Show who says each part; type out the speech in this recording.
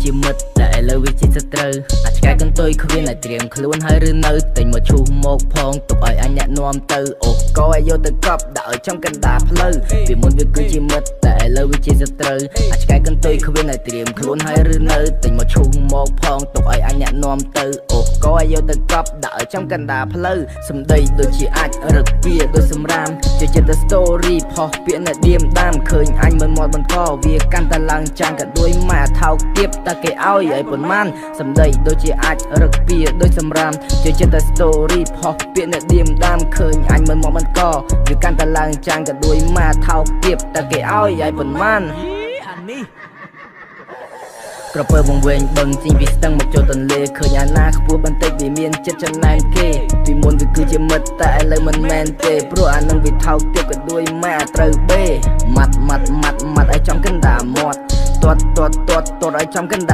Speaker 1: គឺជាមិត្តតែឥឡូវវាជាសត្រូវអាឆ្កែកន្ទុយគ្មានឲ្យត្រៀមខ្លួនហើយឬនៅទិញមកឈូសមកផងទុកឲ្យអញអ្នកនាំទៅអូកឲ្យយកទៅកប់ដាក់ឲ្យចំកណ្ដាលផ្លូវពីមុនវាគឺជាមិត្តតែឥឡូវវាជាសត្រូវអាឆ្កែកន្ទុយគ្មានឲ្យត្រៀមខ្លួនហើយឬនៅទិញមកឈូសមកផងទុកឲ្យអញអ្នកនាំទៅអូកឲ្យយកទៅកប់ដាក់ឲ្យចំកណ្ដាលផ្លូវសម្ដីដូចជាអាចរឹកវាដូចសម្រាមចូលចិត្តតែ story ផុសពាក្យនៅឌៀមដាមឃើញអញមិនមាត់បន្តវាកាន់តែឡើងចាំងក៏ដួយម៉ែថោកទៀបតែគេឲ្យឲ្យប៉ុន្មានសម្ដីដូចជាអាចរឹកវាដូចសម្រាមចូលចិត្តតែ story ផុសពាក្យនៅឌៀមដាមឃើញអញមិនមាត់បន្តវាកាន់តែឡើងចាំងក៏ដួយម៉ែថោកទៀបតែគេឲ្យឲ្យប៉ុន្មាន
Speaker 2: អានេះ
Speaker 1: ក្រពើវង្វេងបឹងជីងពីស្ទឹងមកចូលទន្លេឃើញអាណាខ្ពស់បន្តិចវាមានចិត្តចំណែនគេពីមុនវាគឺជាមិត្តតែឥឡូវមិនមែនទេព្រោះអានឹងវាថោកទាបក៏ដួយម៉ែត្រូវបេម៉ាត់ម៉ាត់ម៉ាត់ម៉ាត់ឲ្យចំកណ្ដាលមាត់ទាត់ទាត់ទាត់ទាត់ឲ្យចំកណ្ដាល។